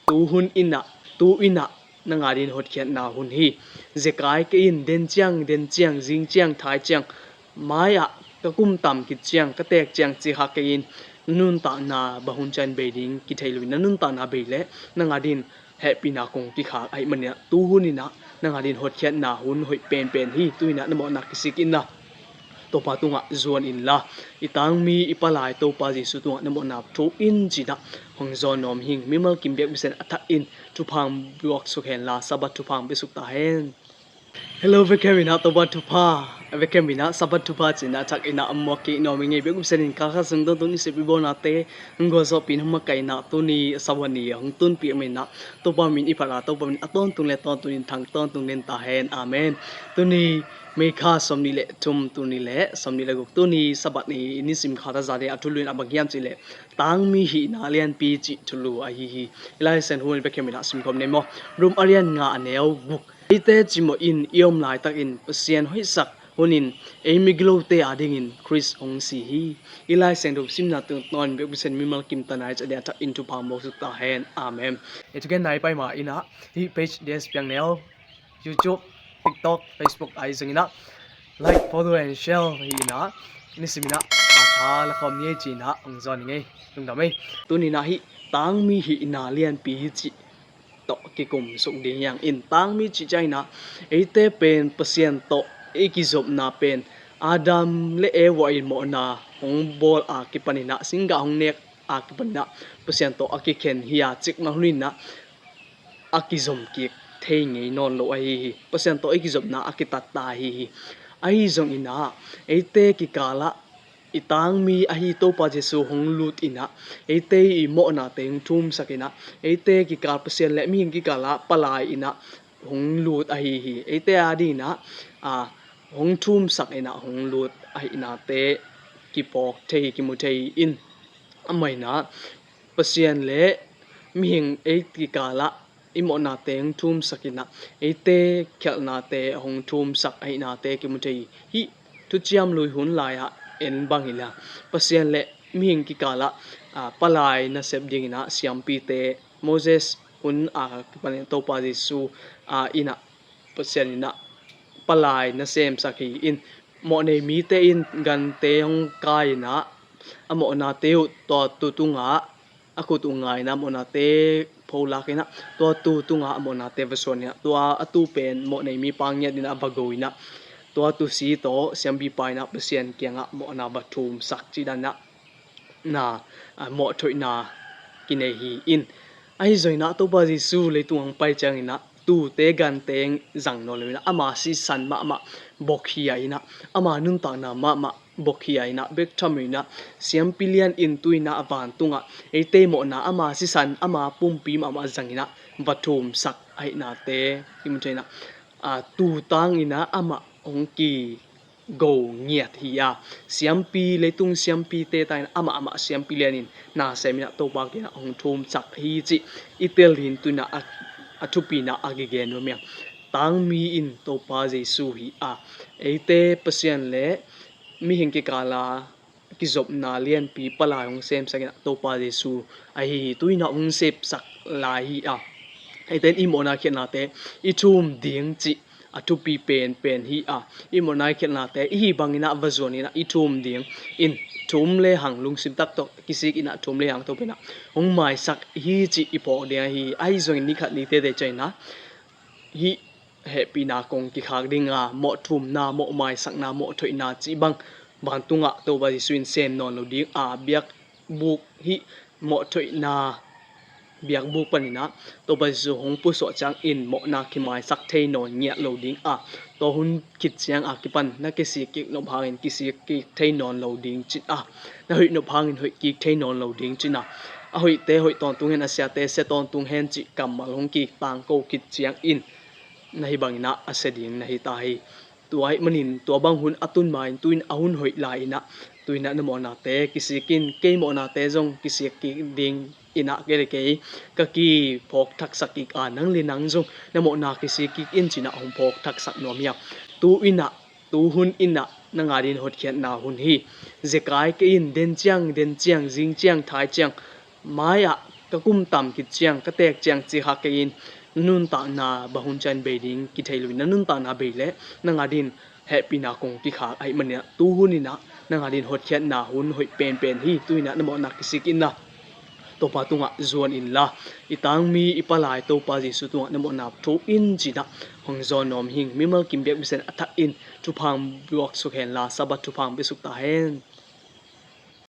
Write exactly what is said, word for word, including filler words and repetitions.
tu hun in ah, tu in ah, nang adingin hotkhiatna hun hi. Zekai kei in, den ciang, den ciang, zing ciang, thai ciang, mai-ah ka kum tam khit ciang, ka teek ciang cih kha kei in, na nuntakna bang hun ciang bei ding kithei lo in, na nuntakna bei leh nang adingin hehpihna kong kikhak ahih manin ah, tu hun in ah nang adingin hotkhiatna hun hoih penpen hi. Tu in ah na mawhna kisik in la, Topa tungah zuan in la, i tangmi i palai Topa Jesu tungah na mawhna thuk in ci-in ah hong zawn nuam ing. Mimal kim biakbisen a thak in thupha hong buak suk hen la, Sabbath thupha hong pia suk ta hen. Hello, bek hem in ah Topa thupha, bek hem in ah Sabbath thupha ci-in ah a thak in ah hong muak kik nuam ing ei. Biakbisen in kal khat sung tawntung i sep i bawlnate hong gualzawhpih in hong makaih in ah, tuni Sabbath ni hong tunpih ahih manin ah Topa min i phat a, Topa min a tawntung le tawntung in thang tawntung den ta hen. Amen. Tuni May kha sawmnih le thum, tuni le sawmnih le guk, tuni Sabbath ni, i nisim khat a za ding a thulu in a bang hiam cih leh, tangmi hihna lianpi cih thulu ahi hi. I Lai Siangtho hun bek hem in ah simkhawm ni maw. Rom a lian nga a neu guk. Eite cimawh in i om laitakin Pasian hoihsak hun in ei migilote adingin Khrist hong si hi. I Lai Siangtho simna tung tawn biakbisen mimal kim ta nai ciat ding a thak in thupha hong buak suk ta hen. Amen. I thugen nai pai ma in ah hih page D S Piang Neu, YouTube, TikTok, Facebook ahi zongin ah like, follow and share hi in ah, nisim in ah a tha la khawm ni ei ci-in ah hong zawn ing ei. Lungdam ei. Tuni in ah hih tangmi hihna lianpi hi cih tawh kikum suk ding hi hang. In tangmi cih ciangin ah eite pen Pasian tawh i kizopna pen Adam le Eva in mawhna hong bawl a kipan in ah, singgah hong nek a kipan in ah Pasian tawh a kikhen hi a, cikmah hun in ah a kizom kik thei ngei nawn lo ahi hi. Pasian tawh i kizopna a kitatta ahi hi. Ahi zongin ah eite kikal ah i tangmi ahi Topa Jesu hong lut in ah, eite i mawhnate hong thumsak in ah, eite kikal, Pasian le mihing kikal ah palai in ah hong lut ahi hi. Eite adingin ah, a, hong thumsak in ah hong lut ahihnate kiphawk thei hi, kimu thei hi. In amah in ah Pasian le mihing ei kikal ah i mawhnate hong thumsak in ah, eite khialhnate hong thumsak ahihnate kimu thei hi. Thuciam Lui hun lai-ah en bang hi la, Pasian le mihing kikal ah, a, palai nasep dingin ah siampite, Moses hun a kipan in Topa Jesu, a, in ah Pasian in ah palai na semsak hi. In mawhnei mite in gante hong kai in ah, a mawhnate uh tua tu tungah a khut uh nga in ah, mawhnate pholak in ah, tua tu tungah a mawhnate va suan in ah, tua a tu pen mawhnei mipa ngiat in ah va go in ah, tua tu si tawh siampipa in ah Pasian kiangah mawhna va thumsak cih dan in ah na, a, mawhthoihna kinei hi. In ahi zongin ah Topa Jesu leitung hong pai ciangin ah tuute gante zang nawn lo in ah, ama sisan mahmah bawkhia in ah, ama nuntakna mahmah bawkhia in ah, bek tham in ah, siampi lian in tu in ah a vantungah eite mawhna ama sisan, ama pumpi mahmah zang in ah va thumsak ahihnate kimu thei in ah, a, tutang in ah amah hong ki go ngiat hi a, siampi, leitung siampite ta in amah, amah siampi lian in na sem in ah Topa kiangah hong thumsak hi cih i tel ding tu in ah a, a thupi in ah a kigen nuam hi hang. Tangmi in Topa Jesu hi a, eite Pasian le mihing kikal ah kizopna lianpi palai hong semsak in ah Topa Jesu ahi hi. Tu in ah hong sepsak lai hi a, eite in i mawhna khialhnate i thum ding cih a thupi penpen hi a, i mawhna i khialhnate i hih bangin ah va zuan in ah i thum ding. In thum le hang, lungsim tak tawh kisik in ah thum le hang, Topa in ah hong maisak hi cih i phawk ding ahi hi. Ahi zongin ni khat ni teitei ciangin ah hih hehpihna kong kikhak ding a, mawh thumna, mawh maisakna, mawh thoihna cih bang vantungah Topa Jesu in sem nawn lo ding a, biakbuk hih mawh thoihna biakbuk panin ah Topa Jesu hong pusuah ciangin mawhna kimaisak thei nawn ngiat lo ding a, tua hun khit ciang a kipan na kisik kik nop hangin kisik kik thei nawn lo ding cih a, na hoih nop hangin hoih kik thei nawn lo ding cih a, a hoihte hoih tawntung hen, a siate sia tawntung hen cih kammal hong kik tangko khit ciangin na hih bangin ah a sia ding na hi ta hi. Tua ahih manin tua bang hun a tun ma-in tu in a hun hoih lai in ah, tu in ah na mawhnate kisik in, kei mawhnate zong kisik kik ding in ah, kei le kei ka kiphawk thaksak kik a, nang le nang zong na mawhna kisik kik in ci-in ah hong phawk thaksak nuam hi a. Tu in ah, tu hun in ah nang adingin hotkhiatna hun hi. Zekai kei in, den ciang, den ciang, zing ciang, thai ciang, mai-ah ka kum tam khit ciang, ka tek ciang ci kha kei in, na nuntakna bang hun ciang bei ding kithei lo in, na nuntakna bei leh nang adingin hehpihna kong kikhak ahih manin ah, tu hun in ah nang adingin hotkhiatna hun hoih penpen hi. Tu in ah na mawhna kisik in la, Topa tungah zuan in la, i tangmi i palai Topa Jesuh tungah na mawhna tho in ci-in ah hong zawn nuam hing. Mimal kim biakbuk siangtho a thak in thupha buak suk hen la, Sabbath thupha biak suk ta hen.